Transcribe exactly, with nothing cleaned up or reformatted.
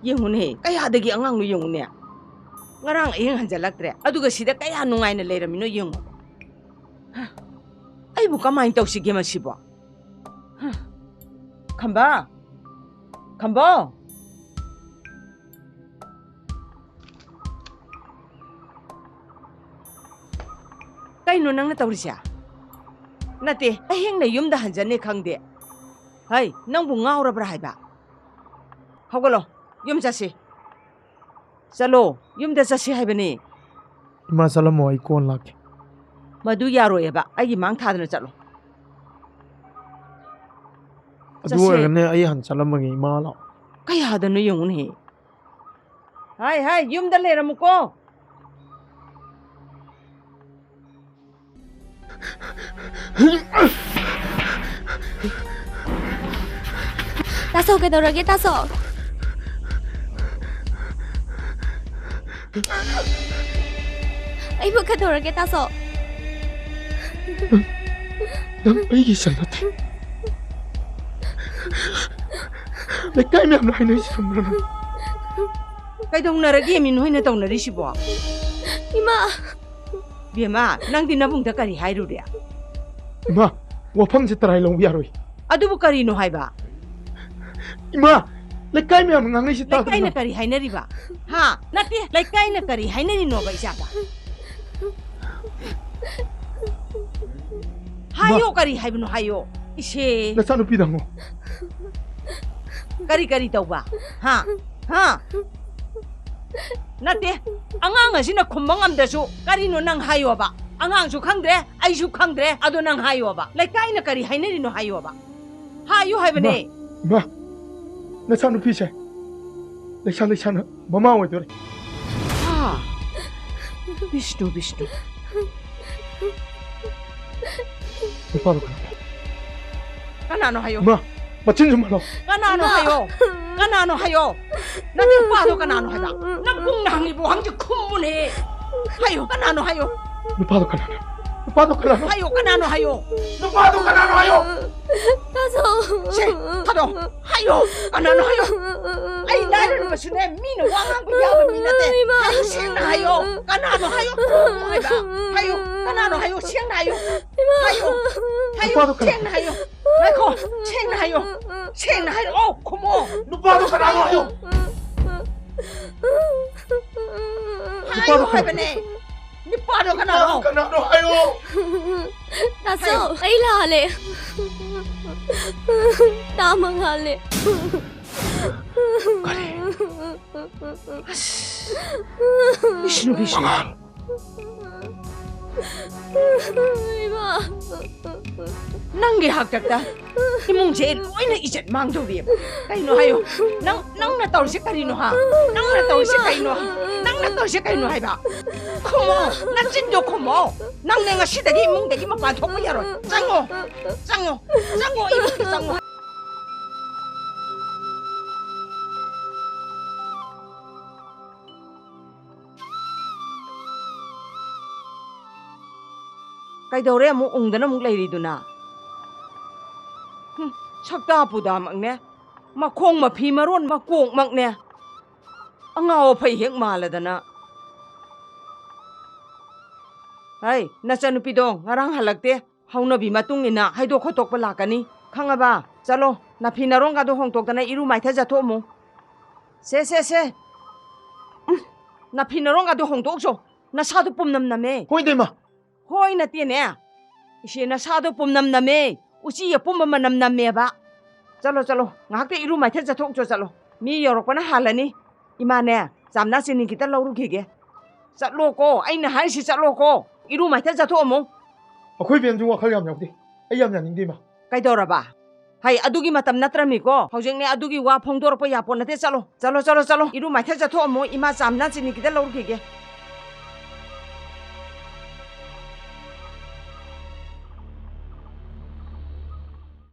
ꯌꯦꯡꯉꯨꯅꯦ, ꯀꯌꯥꯗꯒꯤ ꯑꯉꯥꯡꯅꯣ ꯌꯦꯡꯉꯨꯅꯦ꯫ ꯉꯔꯥꯡ ꯑꯍꯤꯡ ꯍꯟꯖꯜꯂꯛꯇ꯭ꯔꯦ, ꯑꯗꯨꯒ ꯁꯤꯗ ꯀꯌꯥ ꯅꯨꯡꯉꯥꯏꯅ ꯂꯩꯔꯝꯃꯤꯅꯣ ꯌꯦꯡꯉꯣ꯫ ꯍ, ꯑꯩꯕꯨ ꯀꯃꯥꯏꯅ ꯇꯧꯁꯤꯒꯦ ꯃꯁꯤꯕꯣ? ꯍ, ꯈꯝꯕ, ꯈꯝꯕꯣ꯫ ꯀꯩꯅꯣ ꯅꯪꯅ ꯇꯧꯔꯤꯁꯦ? ꯅꯠꯇꯦ, ꯑꯍꯤꯡꯅ ꯌꯨꯝꯗ ꯍꯟꯖꯟꯅꯤ ꯈꯪꯗꯦ꯫ ꯍꯩ, ꯅꯪꯕꯨ ꯉꯥꯎꯔꯕ꯭ꯔꯥ ꯍꯥꯏꯕ? ꯍꯧꯒꯠꯂꯣ, ꯌꯨꯝ ꯆꯠꯁꯤ꯫ ꯆꯠꯂꯣ, ꯌꯨꯝꯗ ꯆꯠꯁꯤ ꯍꯥꯏꯕꯅꯤ꯫ ꯏꯃꯥ, ꯆꯠꯂꯝꯃꯣ, ꯑꯩ ꯀꯣꯟ ꯂꯥꯛꯀꯦ꯫ ꯃꯗꯨ ꯌꯥꯔꯣꯏꯑꯕ, ꯑꯩꯒꯤ ꯃꯥꯡ ꯊꯥꯗꯅ ꯆꯠꯂꯣ꯫ ꯑꯗꯨ ꯆꯠꯁꯦ꯫ ꯑꯣꯏꯔꯒꯅꯦ, ꯑꯩ ꯍꯥꯟꯅ ꯆꯠꯂꯝꯃꯒꯦ, ꯏꯃꯥ ꯂꯥꯛꯑꯣ꯫ ꯀꯌꯥꯗꯅꯣ ꯌꯦꯡꯉꯨꯅꯦꯍꯦ꯫ ꯍꯥꯏ, ꯍꯥꯏ, ꯌꯨꯝꯗ ꯂꯩꯔꯝꯃꯨꯀꯣ꯫ ꯇꯥꯁꯣ, ꯀꯩꯗꯧꯔꯒꯦ, ꯇꯥꯁꯣ? ꯑꯩꯕꯨ ꯀꯩꯗꯧꯔꯒꯦ, ꯇꯥꯁꯣ? ꯅꯪ ꯑꯩꯒꯤ ꯏꯆꯟ ꯅꯠꯇꯦ꯫ ꯂꯩꯀꯥꯏ ꯃꯌꯥꯝꯅ ꯍꯥꯏꯅꯔꯤꯁꯤ ꯆꯨꯝꯕ꯭ꯔꯣ ꯅꯪ? ꯀꯩꯗꯧꯅꯔꯒꯦ ꯃꯤ ꯅꯣꯏꯅ ꯇꯧꯅꯔꯤꯁꯤꯕꯣ? ꯏꯃꯥ! ꯕꯦꯝꯃ, ꯅꯪꯗꯤ ꯅꯕꯨꯡꯗ ꯀꯔꯤ ꯍꯥꯏꯔꯨꯔꯦ? ꯏꯃꯥ, ꯋꯥꯐꯝꯁꯦ ꯇꯔꯥꯏ ꯂꯧꯕ ꯌꯥꯔꯣꯏ꯫ ꯑꯗꯨꯕꯨ ꯀꯔꯤꯅꯣ ꯍꯥꯏꯕ? ꯏꯃꯥ, ꯂꯩꯀꯥꯏ ꯃꯌꯥꯝꯅ ꯉꯥꯡꯅꯩꯁꯤ ꯇꯥꯗ꯭ꯔꯣ ꯂꯩꯀꯥꯏꯅ ꯅꯪ? ꯀꯔꯤ ꯍꯥꯏꯅꯔꯤꯕ? ꯍꯥ? ꯅꯠꯇꯦ, ꯂꯩꯀꯥꯏꯅ ꯀꯔꯤ ꯍꯥꯏꯅꯔꯤꯅꯣꯕ ꯏꯆꯥꯗ? ꯍꯥꯏꯌꯣ, ꯀꯔꯤ ꯍꯥꯏꯕꯅꯣ ꯍꯥꯏꯌꯣ꯫ ꯏꯁꯦ꯫ ꯅꯆꯥꯅꯨꯄꯤꯗ ꯍꯪꯉꯣ꯫ ꯀꯔꯤ ꯀꯔꯤ ꯇꯧꯕ? ꯍꯥ? ꯍꯥ? ꯅꯠꯇꯦ, ꯑꯉꯥꯡ ꯑꯁꯤꯅ ꯈꯨꯝꯕ ꯉꯝꯗ꯭ꯔꯁꯨ ꯀꯔꯤꯅꯣ ꯅꯪ ꯍꯥꯏꯌꯣꯕ꯫ ꯑꯉꯥꯡꯁꯨ ꯈꯪꯗ꯭ꯔꯦ, ꯑꯩꯁꯨ ꯈꯪꯗ꯭ꯔꯦ, ꯑꯗꯣ ꯅꯪ ꯍꯥꯏꯌꯣꯕ꯫ ꯂꯩꯀꯥꯏꯅ ꯀꯔꯤ ꯍꯥꯏꯅꯔꯤꯅꯣ ꯍꯥꯏꯌꯣꯕ꯫ ꯍꯥꯏꯌꯨ ꯍꯥꯏꯕꯅꯦ꯫ ꯏꯃꯥ, ꯏꯃꯥ, ꯅꯆꯥꯅꯨꯄꯤꯁꯦ ꯂꯩꯁꯥ ꯂꯩꯁꯥꯅ ꯃꯃꯥ ꯑꯣꯏꯗꯣꯔꯦ꯫ ꯍꯥ? ꯕꯤꯁꯅꯨ, ꯕꯤꯁꯅꯨ꯫ ꯅꯨꯄꯥꯗꯣ ꯀꯅꯥꯅꯣ? ꯀꯅꯥꯅꯣ ꯍꯥꯏꯌꯣ? ꯏꯃꯥ, ꯃꯆꯤꯟ ꯌꯨꯝꯍꯜꯂꯣ꯫ ꯀꯅꯥꯅꯣ ꯏꯃꯥ! ꯍꯥꯏꯌꯣ? ꯀꯅꯥꯅꯣ ꯍꯥꯏꯌꯣ? ꯅꯪ ꯅꯨꯄꯥꯗꯣ ꯀꯅꯥꯅꯣ ꯍꯥꯏꯕ? ꯅꯪ ꯄꯨꯡꯅ ꯍꯪꯉꯤꯕ ꯋꯥꯍꯪꯁꯦ ꯈꯨꯝꯃꯨꯅꯦ꯫ ꯍꯥꯏꯌꯣ, ꯀꯅꯥꯅꯣ ꯍꯥꯏꯌꯣ? ꯅꯨꯄꯥꯗꯣ ꯀꯅꯥꯅꯣ? ꯅꯨꯄꯥꯗꯣ ꯀꯅꯥꯅꯣ? ꯍꯥꯏꯌꯣ, ꯀꯅꯥꯅꯣ ꯍꯥꯏꯌꯣ? ꯅꯨꯄꯥꯗꯣ ꯀꯅꯥꯅꯣ ꯍꯥꯏꯌꯣ? ꯇꯥ ꯁꯦ, ꯊꯥꯗꯣꯛ꯫ ꯍꯥꯏꯌꯣ꯫ ꯀꯅꯥꯅꯣ ꯍꯥꯏꯌꯣ꯫ ꯑꯩ ꯂꯥꯏꯔꯔꯕꯁꯨꯅꯦ, ꯃꯤꯅ ꯋꯥ ꯉꯥꯡꯕ ꯌꯥꯕ ꯃꯤ ꯅꯠꯇꯦ꯫ ꯏꯃꯥ꯫ ꯍꯥꯏꯌꯣ, ꯁꯦꯡꯅ ꯍꯥꯏꯌꯣ꯫ ꯀꯅꯥꯅꯣ ꯍꯥꯏꯌꯣ? ꯍꯥꯏꯕ꯫ ꯍꯥꯏꯌꯣ꯫ ꯀꯅꯥꯅꯣ ꯍꯥꯏꯌꯣ? ꯁꯦꯡꯅ ꯍꯥꯏꯌꯣ꯫ ꯏꯃꯥ꯫ ꯍꯥꯏꯌꯣ꯫ ꯍꯥꯏꯌꯣ꯫ ꯅꯨꯄꯥꯗꯣ ꯀꯅꯥ? ꯁꯦꯡꯅ ꯍꯥꯏꯌꯣ꯫ ꯉꯥꯏꯈꯣ꯫ ꯁꯦꯡꯅ ꯍꯥꯏꯌꯣ꯫ ꯁꯦꯡꯅ ꯍꯥꯏꯔꯛꯑꯣ꯫ ꯈꯨꯝꯃꯣ꯫ ꯅꯨꯄꯥꯗꯣ ꯀꯅꯥꯅꯣ ꯍꯥꯏꯌꯣ꯫ ꯍꯥꯏꯌꯣ ꯅꯨꯄꯥꯗꯣ ꯀꯅꯥ? ꯍꯥꯏꯕꯅꯦ꯫ ꯅꯨꯄꯥꯗꯣ ꯀꯅꯥꯅꯣ? ꯅꯨꯄꯥꯗꯣ ꯀꯅꯥꯅꯣ ꯍꯥꯏꯌꯣ꯫ ꯇꯥꯆꯧ, ꯍꯥꯏꯌꯣ꯫ ꯑꯩ ꯂꯥꯜꯂꯦ꯫ ꯇꯥ ꯃꯉꯥꯜꯅꯦ꯫ ꯀꯔꯤ? ꯑꯁ, ꯏꯁ, ꯅꯨꯄꯤꯁꯦ꯫ ꯃꯉꯥꯜ꯫ ꯏꯃꯥ꯫ ꯅꯪꯒꯤ ꯍꯥꯛꯇꯛꯇ ꯏꯃꯨꯡꯁꯦ ꯂꯣꯏꯅ ꯏꯖꯠ ꯃꯥꯡꯗꯧꯔꯤꯑꯕ꯫ ꯀꯩꯅꯣ ꯍꯥꯏꯌꯣ? ꯅꯪ, ꯅꯪꯅ ꯇꯧꯔꯤꯁꯦ ꯀꯔꯤꯅꯣ, ꯍꯥ? ꯅꯪꯅ ꯇꯧꯔꯤꯁꯦ ꯀꯩꯅꯣ? ꯅꯪꯅ ꯇꯧꯔꯤꯁꯦ ꯀꯩꯅꯣ ꯍꯥꯏꯕ? ꯈꯨꯝꯃꯣ, ꯅꯆꯤꯟꯗꯣ ꯈꯨꯝꯃꯣ꯫ ꯅꯪꯅꯦ ꯉꯁꯤꯗꯒꯤ ꯏꯃꯨꯡꯗꯒꯤ ꯃꯄꯥꯟ ꯊꯣꯛꯄ ꯌꯥꯔꯣꯏ꯫ ꯆꯪꯉꯣ, ꯆꯪꯉꯣ, ꯆꯪꯉꯣ, ꯏꯃꯨꯡꯗ ꯆꯪꯉꯣ꯫ ꯀꯩꯗꯧꯔꯦ ꯑꯃꯨꯛ ꯎꯪꯗꯅ ꯑꯃꯨꯛ ꯂꯩꯔꯤꯗꯨꯅ? ꯍꯨꯝ, ꯁꯛꯇꯥ ꯄꯨꯗꯥꯃꯛꯅꯦ, ꯃꯈꯣꯡ ꯃꯐꯤ ꯃꯔꯣꯟ ꯃꯀꯣꯛꯃꯛꯅꯦ, ꯑꯉꯥꯎ ꯑꯐꯩ ꯍꯦꯛ ꯃꯥꯜꯂꯗꯅ꯫ ꯍꯩ, ꯅꯆꯟꯅꯨꯄꯤꯗꯣ ꯉꯔꯥꯡ ꯍꯜꯂꯛꯇꯦ, ꯍꯧꯅꯕꯤ ꯃꯇꯨꯡ ꯏꯟꯅ ꯍꯩꯗꯣꯛ ꯈꯣꯠꯇꯣꯛꯄ ꯂꯥꯛꯀꯅꯤ, ꯈꯪꯉꯕ? ꯆꯠꯂꯣ, ꯅꯐꯤ ꯅꯔꯣꯡꯒꯗꯣ ꯍꯣꯡꯇꯣꯛꯇꯅ ꯏꯔꯨ ꯃꯥꯏꯊꯖ ꯊꯣꯛꯑꯝꯃꯨ꯫ ꯁꯦ, ꯁꯦ, ꯁꯦ꯫ ꯎꯝ, ꯅꯐꯤ ꯅꯔꯣꯡꯒꯗꯣ ꯍꯣꯡꯗꯣꯛꯎꯆꯣ, ꯅꯁꯥꯗꯣ ꯄꯨꯝꯅꯝ ꯅꯝꯃꯦ꯫ ꯍꯣꯏꯅꯦ ꯏꯃꯥ꯫ ꯍꯣꯏ ꯅꯠꯇꯦꯅꯦ꯫ ꯏꯆꯦ, ꯅꯁꯥꯗꯣ ꯄꯨꯝꯅꯝ ꯅꯝꯃꯦ꯫ ꯎꯆꯤ ꯑꯄꯨꯝꯕ ꯃꯅꯝ ꯅꯝꯃꯦꯕ꯫ ꯆꯠꯂꯣ, ꯆꯠꯂꯣ꯫ ꯉꯥꯏꯍꯥꯛꯇ ꯏꯔꯨ ꯃꯥꯏꯊꯖ ꯊꯣꯛꯎꯆꯣ, ꯆꯠꯂꯣ꯫ ꯃꯤ ꯌꯧꯔꯛꯄꯅ ꯍꯥꯜꯂꯅꯤ꯫ ꯏꯃꯥꯅꯦ, ꯆꯥꯝꯅ ꯆꯤꯅꯤ ꯈꯤꯇ ꯂꯧꯔꯨꯈꯤꯒꯦ꯫ ꯆꯠꯂꯣꯀꯣ, ꯑꯩꯅ ꯍꯥꯏꯔꯤꯁꯤ ꯆꯠꯂꯣꯀꯣ꯫ ꯏꯔꯨ ꯃꯥꯏꯊꯖ ꯊꯣꯛꯑꯝꯃꯨ꯫ ꯑꯩꯈꯣꯏ ꯕꯦꯝꯁꯨ ꯋꯥꯈꯜ ꯌꯥꯝ ꯌꯥꯎꯗꯦ꯫ ꯑꯩ ꯌꯥꯝ ꯌꯥꯅꯤꯡꯗꯦ, ꯏꯃꯥ꯫ ꯀꯩꯗꯧꯔꯕ? ꯍꯩ, ꯑꯗꯨꯒꯤ ꯃꯇꯝ ꯅꯠꯇ꯭ꯔꯃꯤꯀꯣ꯫ ꯍꯧꯖꯤꯛꯅꯦ ꯑꯗꯨꯒꯤ ꯋꯥ ꯐꯣꯡꯗꯣꯔꯛꯄ ꯌꯥꯄꯣꯠ ꯅꯠꯇꯦ꯫ ꯆꯠꯂꯣ, ꯆꯠꯂꯣ, ꯆꯠꯂꯣ, ꯆꯠꯂꯣ꯫ ꯏꯔꯨ ꯃꯥꯏꯊꯖ ꯊꯣꯛꯑꯝꯃꯣ꯫ ꯏꯃꯥ ꯆꯥꯝꯅ ꯆꯤꯅꯤ ꯈꯤꯇ ꯂꯧꯔꯨꯈꯤꯒꯦ꯫